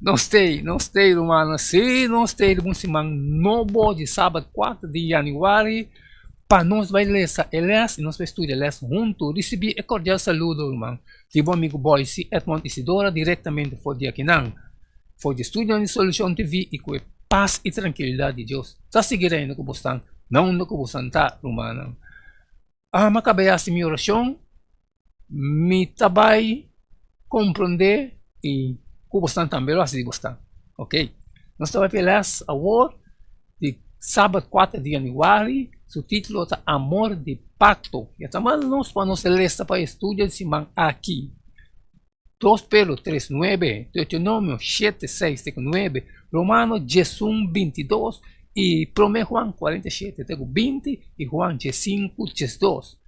Nos t'ei, nos t'ei rumannan, sí nos t'ei riba un siman nobo di sabat kuater di yanüari pa nos bai lesa e lès i nos bai studia e lès huntu. Risibí e kordial saludo ruman di bo amigu Boyce Edmond Isidora direktamente for di akinan, for di estudionan di Solucion TV i ku e pas i trankilidat di Dios ta sigui reina ku bosnan na unda ku bosnan ta rumannan. Ama kaba e hasi mi orashon, mi ta bai komprondé i ku bosnan tambe lo hasi di bosnan. Ok, nos ta bai pa e lès awor di sabat kuater di yanüari, su título ta Amor di Pakto. I a ta manda nos pa nos lesa pa e studio di siman aki. Dos Pedro tres nuebe, Deuteronomio shete seis te ku nuebe, Romano diesun bintidos i Promé Juan kuarenta i shete te ku binti i Juan diesinku diesdos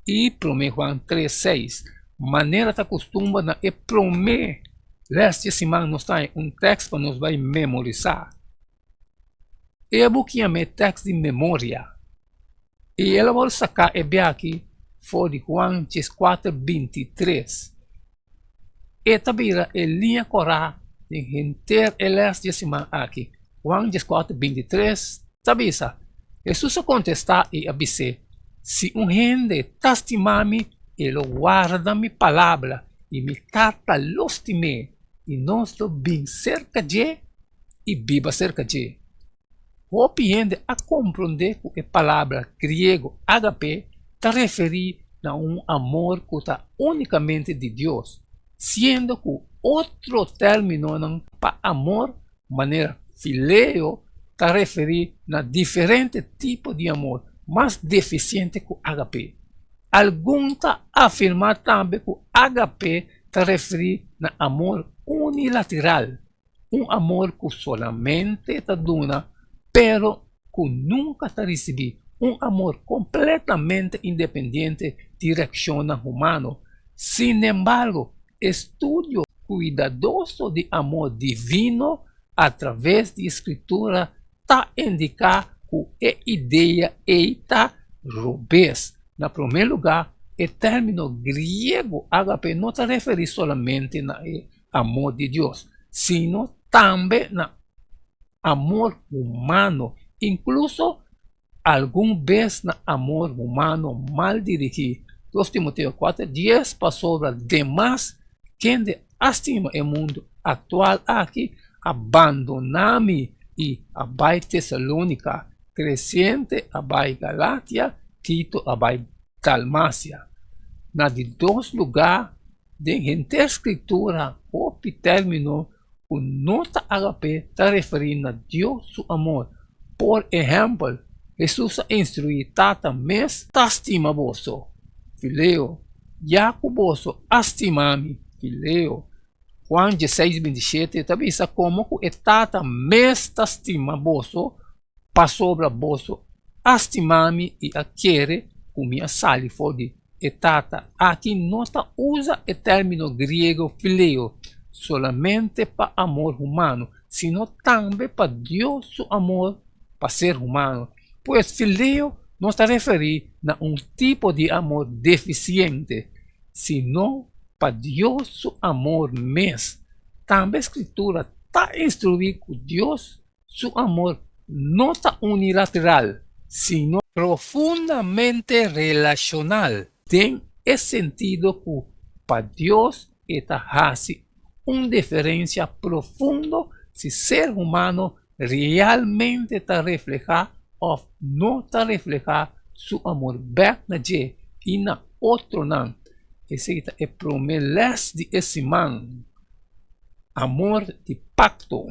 i Promé Juan tres seis. Manera ta kustumber na e promé rèst di e siman nos ta haña un tèks pa nos bai memorisá. E buki yama e tèks di memoria i el a wòrdu saká e biaha for di Juan dieskuater bintitres. E ta bira e liña kòrá den henter e lès di e siman aki. Juan dieskuater bintitres ta bisa, Hesus a kontestá i a bis'é, Si un hende ta stima mi, e lo warda mi palabra, i mi Tata lo stim'é, i nos lo bin serka dje i biba serka dje. Hopi hende a komprondé ku e palabra griego ágape ta referí na un amor ku ta únikamente di Dios, siendo ku otro términonan pa amor, manera fileo, ta referí na diferente tipo di amor mas defisiente ku ágape. Algun ta afirmá tambe ku ágape ta referí na amor unilateral, un amor ku solamente ta duna pero ku nunka ta risibí, un amor kompletamente independiente di reakshonnan humano. Sinembargo, estudio kuidadoso di amor divino atraves di e Skritura ta indiká ku e idea ei ta robes. Na promé lugá, e término griego ágape no ta referí solamente na e amor di Dios, sino tambe na amor humano, inkluso algun bes na amor humano mal dirigí. Dos Timoteo kuater dies, Pasobra demas kende a stima e mundu aktual aki a bandoná mi i a bai Tesalónika, Kresiente a bai Galatia, Tito a bai Dalmasia. Na di dos lugá, Den henter Skritura hopi término ku no ta agap'é ta referí na Dios su amor. Por ehèmpel, Hesus a instruí, Tata mes ta stima boso, fileo, ya ku boso a stima mi, fileo. Juan dieseis bintishete ta bisa komo ku e Tata mes ta stima boso pasobra boso a stima mi i a kere ku mi a sali for di e Tata. Aki no ta usa e término griego fileo solamente pa amor humano, sino tambe pa Dios su amor pa ser humano. Pues fileo no ta referí na un tipo di amor defisiente, sino pa Dios su amor mes. Tambe Skritura ta instruí ku Dios Su amor no ta unilateral, sino profundamente relashonal, den e sentido ku pa Dios e ta hasi un diferensia profundo si ser humano realmente ta reflehá òf no ta reflehá su amor bèk na dje i na otronan. Esei ta e promé lès di e siman, Amor di Pakto.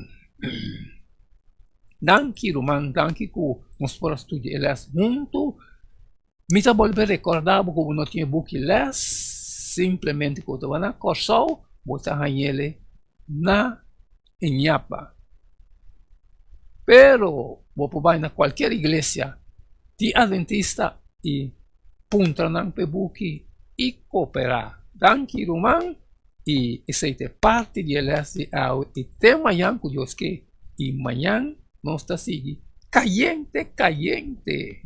Danki ruman, danki ku nos por a studia e lès huntu. Mi ta bolbe rekordá bo ku bo no tin e buki lès, simplemente ku bo ta bai na Kòrsou, bo ta hañ'el na Iñapa. Pero bo por bai na kualkier iglesia di Adventista i puntra nan pa e buki i koperá. Danki ruman. I esei ta e parti di e lès di awe i te mañan ku Dios ke. I mañan nos ta sigui kayente kayente.